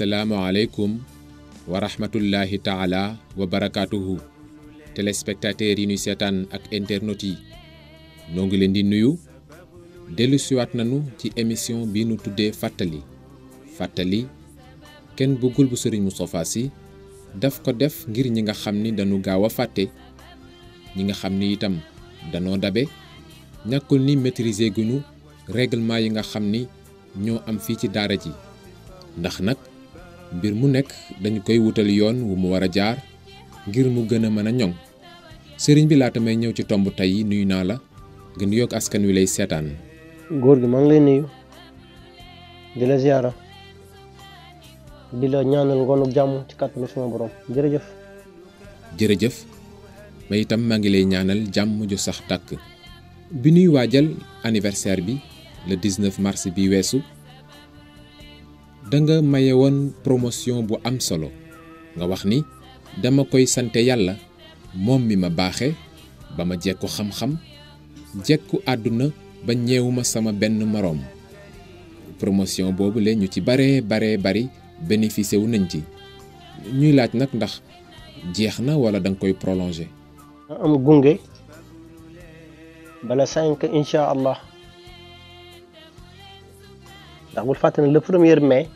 asalaamaaleykum wa rahmatullahi taala wa barakaatuhu téléspectateurs yi ñuy seetaan ak internautes yi noo ngi leen di nuyu dellu siwaat nañu ci émission bi nu tuddee fàttali kenn bëggul bu Serigne Moustapha Sy daf ko def ngir ñi nga xam ni dañu gaaw a fàtte ñi nga xam ni itam danoo dabe ñàkkul ni maîtriser guñu règlement yi nga xam ni ñoo am fii ci daara ji ndax nag mbir mu nekk dañu koy wutal yoon wu mu war a jaar ngir mu gën a mën a ñoŋ sëriñ bi laata may ñëw ci tomb tey yi nuyu naa la gën yokk askan wi lay seetaan. góor gi maa ngi lay nuyu di la ziara di la ñaanal ngoonu jàmm ci kàttanu suma borom jërëjëf ma itam maa ngi lay ñaanal jàmm ju sax tàkk. bi nuy waajal anniversaire bi le 19 mars bi weesu da nga maye woon promotion bu am solo nga wax ni dama koy sante yàlla moom mi ma baaxe ba ma jekku xam-xam jekku àdduna ba ñeewuma sama benn moroom promotion boobu le ñu ci bari bénéficié wu nañ ci ñuy laaj nag ndax jeex na wala da nga koy prolonger. am gunge bala 5 incha allah ndax bul fàtte ne le 1er mai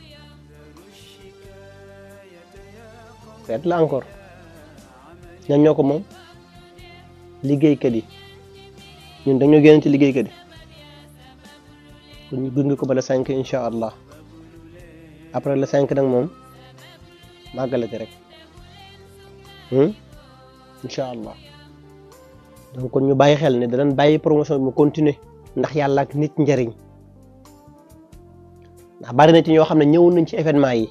feet la encore ñan ñoo ko moom liggéeykat yi ñun dañoo génn ci liggéeykat yi kon ñu gunge ko bala 5 incha allah après le 5 nag moom màggalati rek incha allah donc kon ñu bàyyi xel ne danañ bàyyi promotion bi mu continuer ndax yàlla ak nit njariñ ndax bari na ci ñoo xam ne ñëwoon nañ ci événement yi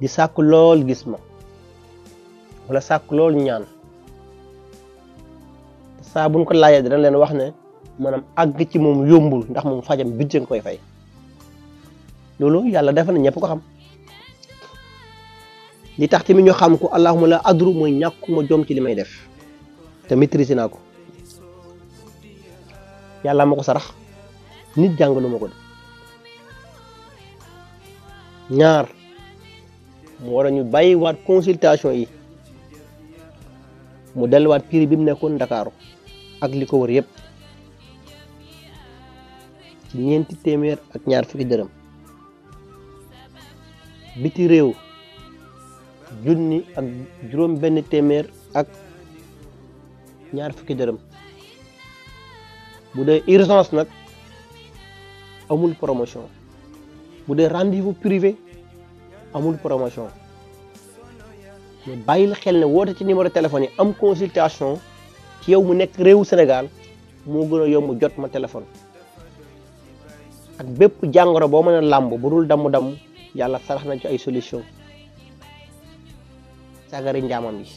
di sàkk lool gis ma wala sàkk lool ñaan saa buñ ko laajee dana leen wax ne maanaam àgg ci moom yombul ndax moom fajam budget nga koy fay loolu yàlla def na ñëpp ko xam li tax tamit ñu xam ko allahumma la adru mooy ñàkkuma jom ci li may def te maîtriser naa ko yàlla ma ko sarax nit jàngalu ma ko de ñaar mu war a ñu bàyyiwaat consultation yi mu delluwaat prix bi mu nekkoon Ndakaaru ak li ko wër yëpp ci $200 ak $20 biti réew junni ak $500 ak $20 bu dee urgence nag amul promotion bu dee rendez-vous privé amul promotion mais bàyyil xel ne woote ci numéro téléphone yi am consultation ci yow mu nekk réewu Sénégal moo gën a yomb jot ma téléphone ak bépp jàngoro boo mën a làmb bu dul damm yàlla sarax na ci ay solution sagari njaamam yi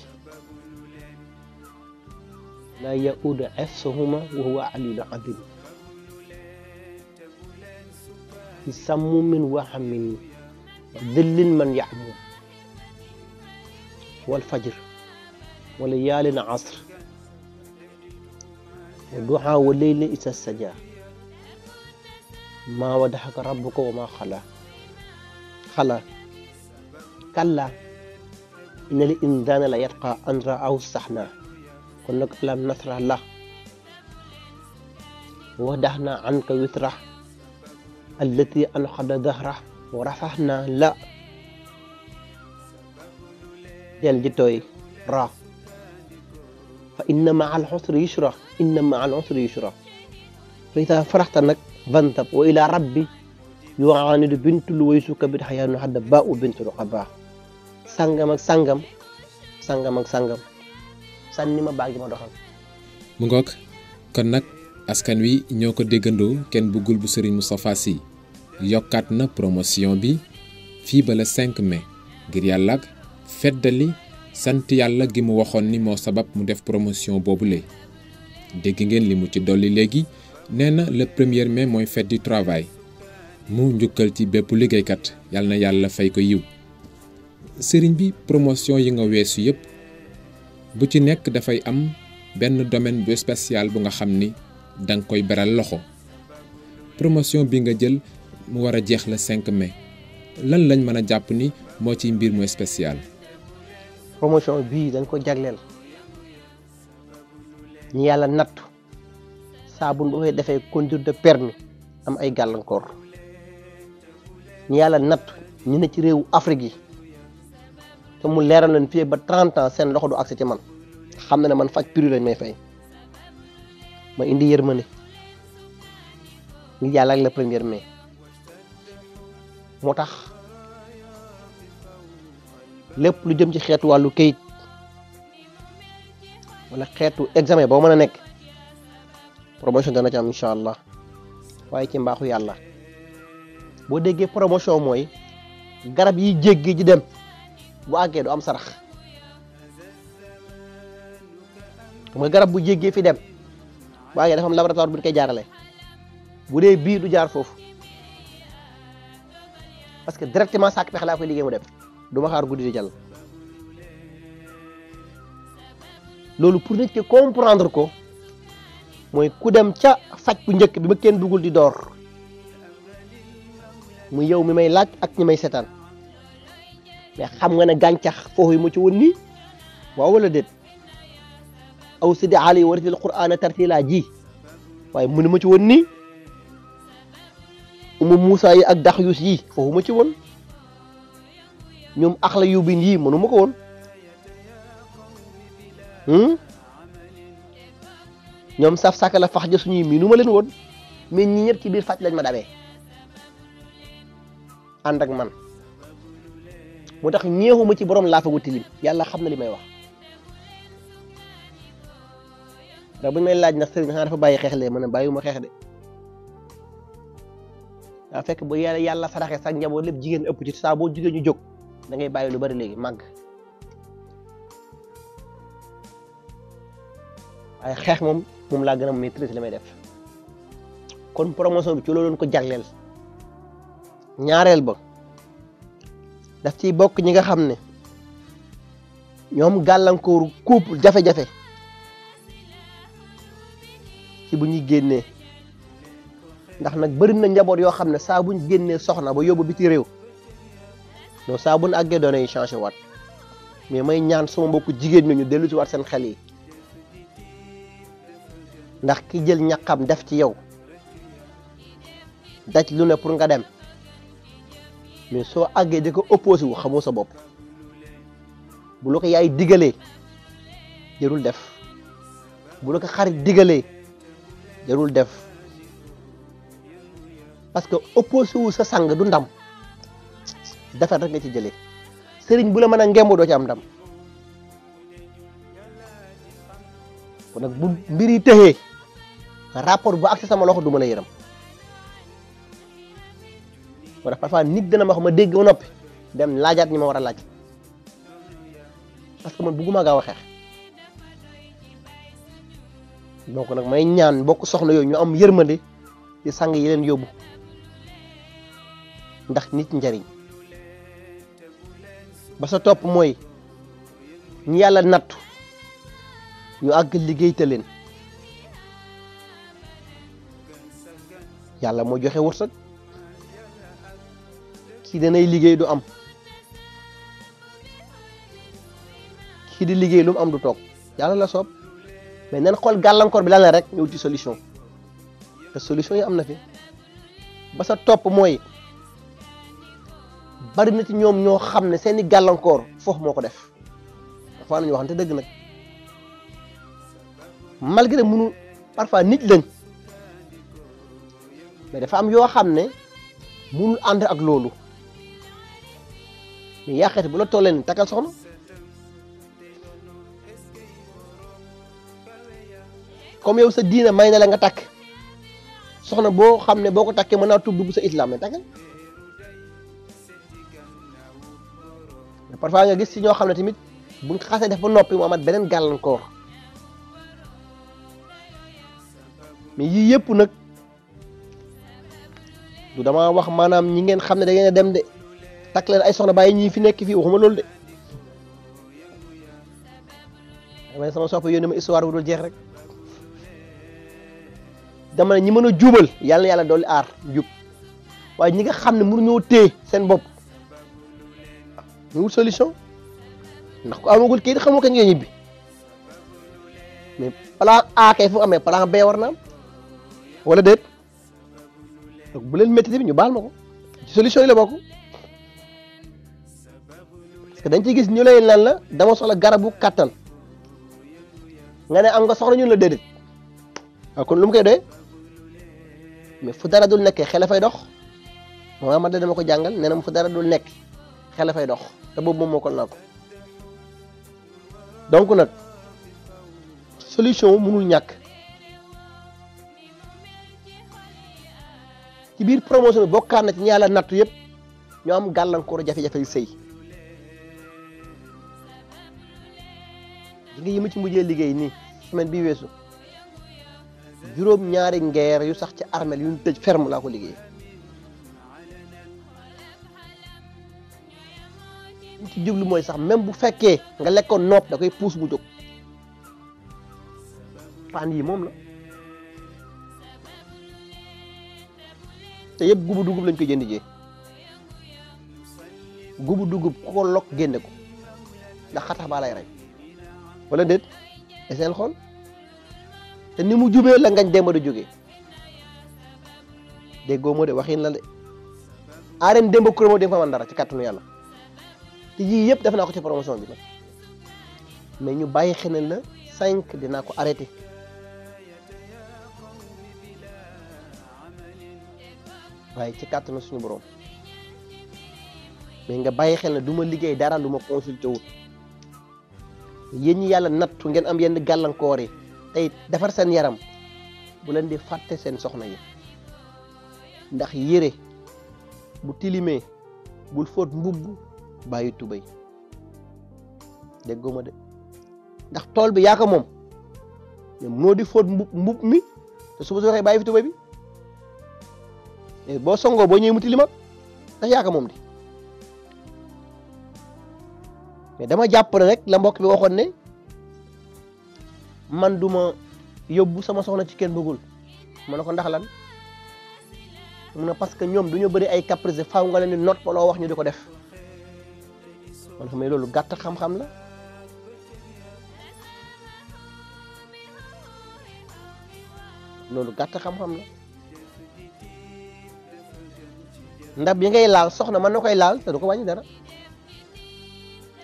la yaudu hifzuhuma wa huwa aliyul azim fi sammumin wa hammin dillin man ya'mu wal fajr wa layaalin asr wa duha wa layli isa saja ma wadahaka rabbuka wa ma xala kalla inna li insaana la yatqa an ra'ahu istaghna kon nag alam nasrah la wa wada'na anka wizra allati anqada dhahra wa rafa'na la del ji tooy ra fa inna ma'al usri yusra fa idha farahta nag fantab wa ila rabbi yu'anidu bintul waysuka bit hayanu hadda ba'u bintul qaba sangam ak sangam sànni ma baag yi ma doxal. mu ngoog kon nag askan wi ñoo ko déggandoo kenn bëggul bu Serigne Moustapha Sy yokkaat na promotion bi fii ba le 5 mai ngir yàlla ak feddali sant yàlla gi mu waxoon ni moo sabab mu def promotion boobule dégg ngeen li mu ci dolli léegi nee na le 1er mai mooy fête du travail mu njukkal ci bépp liggéeykat yàlla na yàlla fay ko yiw sëriñ bi promotion yi nga weesu yépp bu ci nekk dafay am benn domaine bu spécial bu nga xam ni danga koy beral loxo promotion bi nga jël mu war a jeex le 5 mai lan lañ mën a jàpp ni moo ciy mbir mu spécial. promotion bii dañ ko jagleel ñi yàlla nattu saa bu ñu koy defee conduire de permis am ay gàllankoor ñi yàlla nattu ñu ne ci réewu Afrique yi te mu leeral leen fii ba 30 ans seen loxo du accès ci man xam na ne man faj privé lañ may fay ma indi yërmande ngi yàlla ak le 1er mai moo tax lépp lu jëm ci xeetu wàllu kayit wala xeetu examen boo mën a nekk promotion dana ci am incha allah waaye ci mbaaxu yàlla boo déggee promotion mooy garab yi jéggi ji dem bu àggee du am sarax xam nga garab bu jéggee fi dem bu àggee dafa am laboratoire bu ñu koy jaarale bu dee bii du jaar foofu parce que directement sàkk pexe laa koy liggéey mu dem du ma xaar guddi di jàll loolu pour nit ki comprendre ko mooy ku dem ca faj bu njëkk bi ma kenn dugul di door mu yow mi may laaj ak ñi may seetaan mais xam nga ne gàncax foofu yi ma ci woon nii waaw wala déet aw sidi ali waratil qur'ana tartila ji waaye mënu ma ci woon nii umu Moussa yi ak Daxyus yi foofu ma ci woon ñoom axla yubin yi mënu ma ko woon ñoom saf sàkk la fax ja suñuy miinu ma leen woon mais ñi ñëpp ci biir faj lañ ma dabee ànd ak man moo tax ñeexuma ci borom laafa gu tilim yàlla xam na li may wax ndax buñ may laaj ndax sëriñ xanaa dafa bàyyi xeex lee mën a bàyyiwuma xeex de daa fekk bu yàlla saraxe sax njaboot lépp jigéen ëpp ci saa boo jigéen ñu jóg da ngay bàyyi lu bari léegi màgg waaye xeex moom laa gën a maîtrise li may def kon promotion bi ci loolu ko jagleel ñaareel ba daf ciy bokk ñi nga xam ne ñoom gàllankooru couple jafe-jafe ci bu ñuy génnee ndax nag bëri na njaboot yoo xam ne saa buñ génnee soxna ba yóbbu biti réew non saa buñ àggee doone yi changé waat mais may ñaan sama mbokku jigéen ñi ñu dellu ci waat seen xel yi ndax ki jël ñaqam def ci yow daj lu ne pour nga dem mais soo àggee di ko opposé wu xamoo sa bopp bu la ko yaay digalee jarul def bu la ko xarit digalee jarul def parce que opposé wu sa sang du ndam defar rek nga ci jëlee sëriñ bu la mën a ngemb doo ci am ndam kon nag bu mbir yi tëxee rapport bu agsi sama loxo du ma la yërëm moo tax parfois nit dana ma wax ma dégg ma noppi dem laajaat ñi ma war a laaj parce que man bugguma gaaw a xeex donc nag may ñaan bokk soxna yooyu ñu am yërmande ci sang yi leen yóbbu ndax nit njariñ ba sa topp mooy ñi yàlla nattu ñu àgg liggéey te leen yàlla moo joxe wërsëg kii danay liggéey du am kii di liggéey lu mu am du toog yàlla la soob mais nan xool gàllankoor bi lan la rek ñëw ci solution te solution yi am na fi ba sa topp mooy bari na ci ñoom ñoo xam ne seeni gàllankoor foofu moo ko def dafa nañu waxante dëgg nag malgré munu parfois nit lañ mais dafa am yoo xam ne munul ànd ak loolu mais yàqete bu la tollee ni takkal soxna comme yow sa diina may na la nga takk soxna boo xam ne boo ko takkee mën naa tuub dugg sa islam mais takkal mais parfois nga gis ci ñoo xam ne tamit buñ xasee def ba noppi mu amat beneen gàllankoor mais yii yëpp nag du dama wax maanaam ñi ngeen xam ne da ngeen a dem de takk leen ay soxna bàyyi ñii fi nekk fii waxuma loolu de damay sama sopp yónnee ma histoire bu dul jeex rek dama ne ñi mën a jubal yàlla na yàlla dolli aar jub waaye ñi nga xam ne mënuñoo téye seen bopp ñu wut solution ndax ku amagul kii xamoo kañ nga ñibbi mais plan A kay fu amee plan B war na am wala déet donc bu leen métti bi ñu baal ma ko ci solution yi la bokk parce que dañ ciy gis ñu lay lan la dama soxla garabu kattan nga ne am nga soxla ñun la déedéet waaw kon lu mu koy doy mais fu dara dul nekkee xel fay dox Muhammad la dama ko jàngal nee na fu dara dul nekk xel fay dox te boobu moom moo ko naa ko donc nag solution mënul ñàkk ci biir promotion bi bokkaat na ci ñi yàlla nattu yëpp ñoo am gàllankooru jafe-jafe yu sëy gi nga yi ma ci mujjee liggéey nii semaine bii weesu juróom-ñaari ngeer yu sax ci armel yu ñu tëj ferme laa ko liggéey li ci jublu mooy sax même bu fekkee nga lekkoon nopp da koy puus bu jóg paan yi moom la te yëpp gubu dugub lañ koy jënd jee gubu dugub ku ko lokk génne ko ndax xatax baa lay rey wala déet seen xool te ni mu jubee la ngañ démb da jógee déggoo moo de waxin la de aaren démb kuréel di nga fa mën dara ci kàttanu yàlla te yii yëpp def naa ko ci promotion bi nag mais ñu bàyyi xeneen la 5 dinaa ko arrêté waaye ci kàttanu suñu borom mais nga bàyyi xel ne du ma liggéey dara lu ma consulté wut yéen ñi yàlla nattu ngeen am yenn gàllankoor yi tey defar seen yaram bu leen di fàtte seen soxna yi ndax yére bu tilimee bul fóot mbubb bàyyi tubéy déggoo ma de ndax tool bi yaa ko moom mais moo di fóot mbubb mi te suba su waxee bàyyi fi tubéy bi boo songoo boo ñëwee mu tilima ndax yaa ko moom di mais dama jàpp rek la mbokk bi waxoon ne man duma yóbbu sama soxna ci kenn bëggul ma ne ko ndax lan mu ne parce que ñoom duñu bëri ay caprice faaw nga leen di noot loo wax ñu di ko def man xam ne loolu gàtt xam-xam la loolu gàtt xam-xam la ndab yi ngay laal soxna mën na koy laal te du ko wàññi dara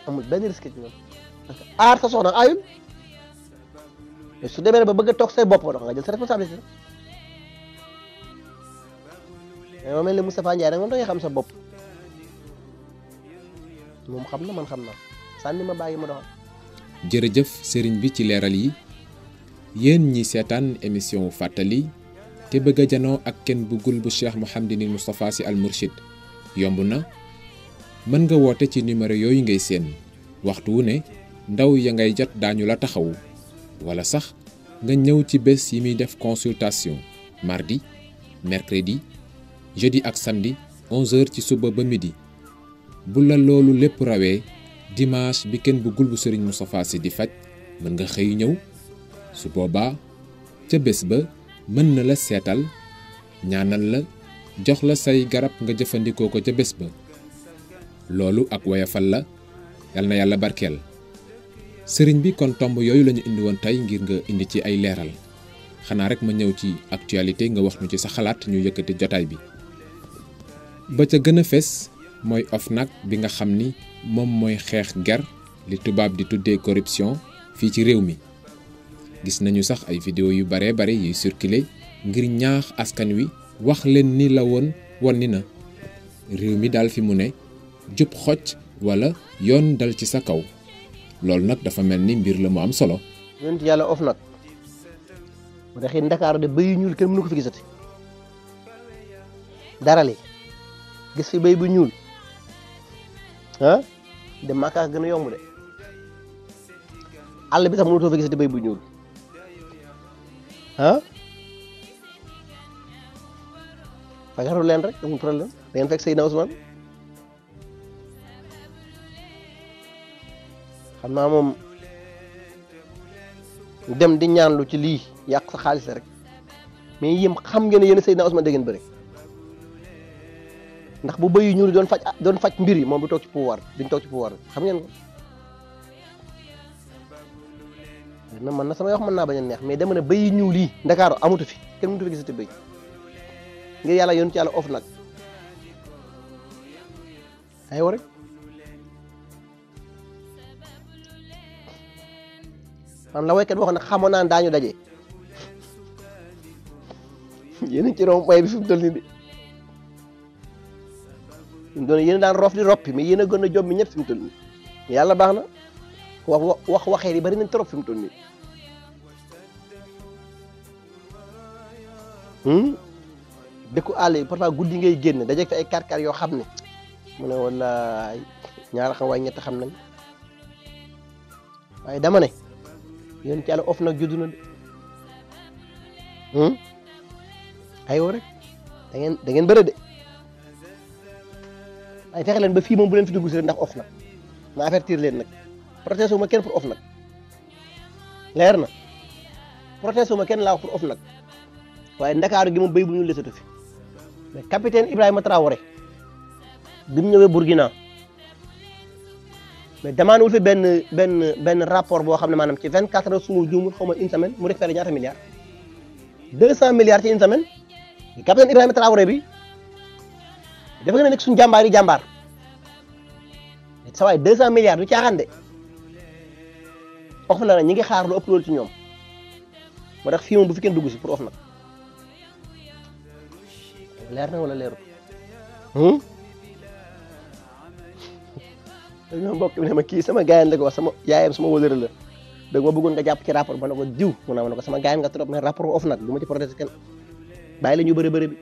amul benn risque ci ñoom parce que aar sa soxna aayul mais su demee ba bëgg a toog say bopp ba dox nga jël sa responsabilité mais moo mel ne Moustapha Ndiaye nag moom da ngay xam sa bopp moom xam na man xam na sànni ma bàyyi ma doxal. jërëjëf sëriñ bi ci leeral yi yéen ñi seetaan émission fàttali te bëgg a janoo ak kenn bëggul bu Cheikh Mouhamadinil Moustapha Sy Al Mourchid yomb na mën nga woote ci numéro yooyu ngay seen waxtu wu ne ndaw ya ngay jot daañu la taxawu wala sax nga ñëw ci bés yi muy def consultation mardi mercredi jeudi ak samedi 11h ci suba ba midi bu la loolu lépp rawee dimanche bi kenn bëggul bu Serigne Moustapha Sy di faj mën nga xëy ñëw su boobaa ca bés ba mën na la seetal ñaanal la jox la say garab nga jëfandikoo ko ca bés ba loolu ak woyafal la yal na yàlla barkeel sëriñ bi kon tomb yooyu lañu indi woon tey ngir nga indi ci ay leeral xanaa rek ma ñëw ci actualité nga wax ñu ci sa xalaat ñu yëkkati jotaay bi ba ca gën a fes mooy OFNAC bi nga xam ni moom mooy xeex ger li tubaab di tuddee corruption fii ci réew mi gis nañu sax ay vidéo yu bare bare yuy circulé ngir ñaax askan wi wax leen ni la woon ni na réew mi daal fi mu ne jub xocc wala yoon dal ci sa kaw loolu nag dafa mel ni mbir la mu am solo. yonent yàlla OFNAC mu taxit Ndakaaru de bëy yu ñuul kenn mënu ko fi gisati dara li gis fi bëy bu ñuul ah dem Makka gën a yomb de àll bi sax mënutoo fi gisati bëy bu ñuul ah fagaru leen rek amul problème da ngeen fekk Seydina Ousmane xam naa moom dem di ñaanlu ci lii yàq sa xaalis rek mais yéen xam ngeen ne yéen Seydina Ousmane da ngeen bëri ndax bu bëy yu ñuul doon faj mbir yi moom du toog ci pouvoir duñ toog ci pouvoir xam ngeen ko. na man na sama wax mën naa bañ a neex mais dama ne bëy yu ñuul yi Ndakaaru amatu fi kenn mënatu fi gisati bëy ngir yàlla yoon ci yàlla of nag aywa rek man la waykat wax na xamoon naa daañu daje yéen ci rond-point bi fi mu toll nii de yéen daan rof di roppi mais yéen a gën a jom mi ñëpp fi mu toll nii yàlla baax na waxee yi bari nañ trop fi mu toll nii dëkku àll yi parfois guddi ngay génn dajeeg fi ay kàr-kàr yoo xam ne mu ne wallaay ñaar xam waaye ñett xam nañ waaye dama ne yéen ci yàlla of nag juddu na de aywa rek da ngeen bëre de ay fexe leen ba fii moom bu leen fi dugg si ndax of nag ma avertir leen nag protesté wu ma kenn pour of nag leer na protesté wu ma kenn laa wax pour of nag waaye Ndakaaru gi moom béy bu ñu lesatu fi mais capitaine Ibrahima Traoré bi mu ñëwee Bourguina mais demandé wul fi benn rapport boo xam ne maanaam ci 24 heures su ma juumul xaw ma une semaine mu récupéré ñaata milliards 200 milliards ci une semaine capitaine Ibrahima Traoré bi dafa gën a nekk suñu jàmbaar yi jàmbaar sa waay 200 milliards du caaxaan de of na nag ñi ngi xaar lu ëpp loolu ci ñoom moo tax fii moom bu fi kenn dugg si pour of nag leer na wala leerul ñoo mbokk bi ne ma kii sama gaayan la ko wax sama yaayam sama wëlëre la dëgg ma bëggoon nga jàpp ci rapport ba ne ko diw mu ne ko sama gaayan nga trop mais rapport of nag du ma ci protéger kenn bàyyi la ñu bëri bi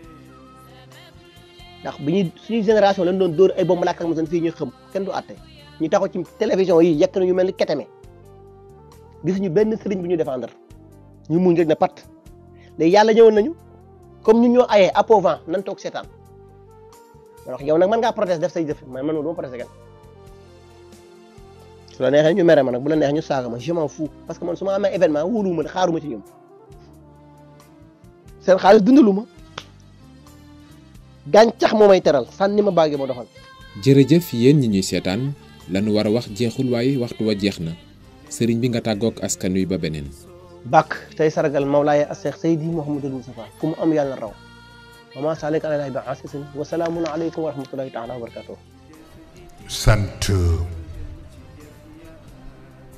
ndax bi ñuy suñuy génération lañ doon dóor ay bomb laakar ma seen fii ñu xam kenn du àtte ñu taxaw ci télévision yi yekk nañu mel ni keteme gisuñu benn sëriñ bi ñu défendre ñu muñ rek ne pat léegi yàlla ñëwoon nañu comme ñun ñoo ayee appauvant nan toog seetaan wax yow nag mën ngaa protester def say jëf man du ma protester kenn su la neexee ñu mere ma nag bu la neexee ñu saaga ma je m'en fous parce que man su ma amee événement wóoluwuma xaaruma ci ñoom seen xaalis dundalu ma gàncax moo may teral sànni ma baage ma doxal. jërëjëf yéen ñi ñuy seetaan lanu war a wax jeexul waaye waxtu wa jeex na sëriñ bi nga tàggoog askan wi ba beneen. bàkk tey sargal Mawlaaya Cheikh Seydi Mouhamadul Moustapha ku mu am yàlla raw wa maa saalika alallaahi bi aasisin wa salaamun aleykum wa rahmatullahi taala wa barakatuh. sant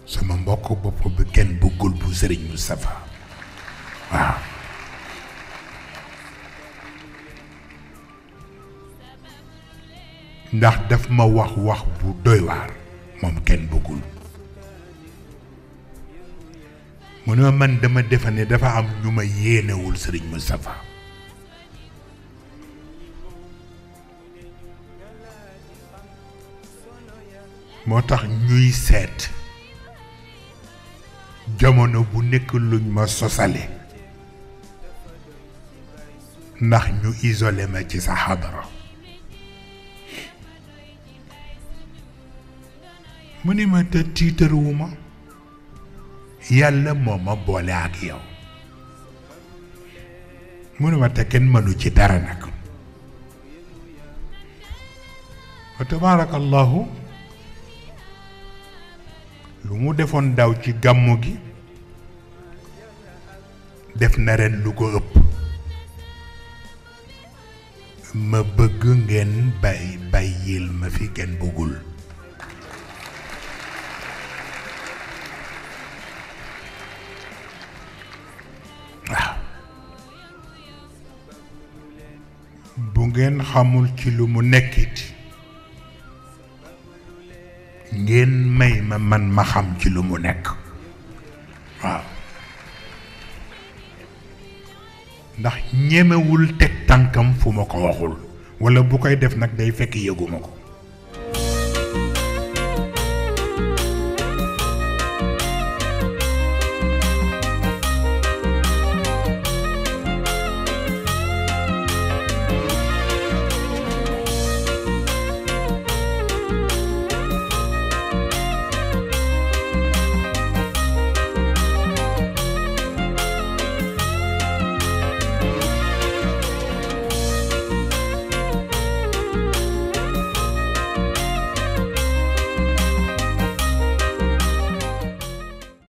sama mbokk bopp bi kenn bëggul bu sëriñ Moustapha waaw. ndax daf ma wax bu doy waar moom kenn bëggul mu ne man dama defe ne dafa am ñu ma yéenewul sëriñ Moustapha moo tax ñuy seet jamono bu nekk luñ ma sosale ndax ñu isolé ma ci sa xadara mu ni ma te tiitaruwuma yàlla moo ma boole ak yow mu ni ma te kenn mënu ci dara nag wa tabaarakallahu lu mu defoon daw ci gàmmu gi def na ren lu ko ëpp ma bëgg ngeen bàyyil ma fi kenn bëggul waaw bu ngeen xamul ci lu mu nekkit ngeen may ma man ma xam ci lu mu nekk waaw ndax ñemewul teg tànkam fu ma ko waxul walla bu koy def nag day fekk yëguma ko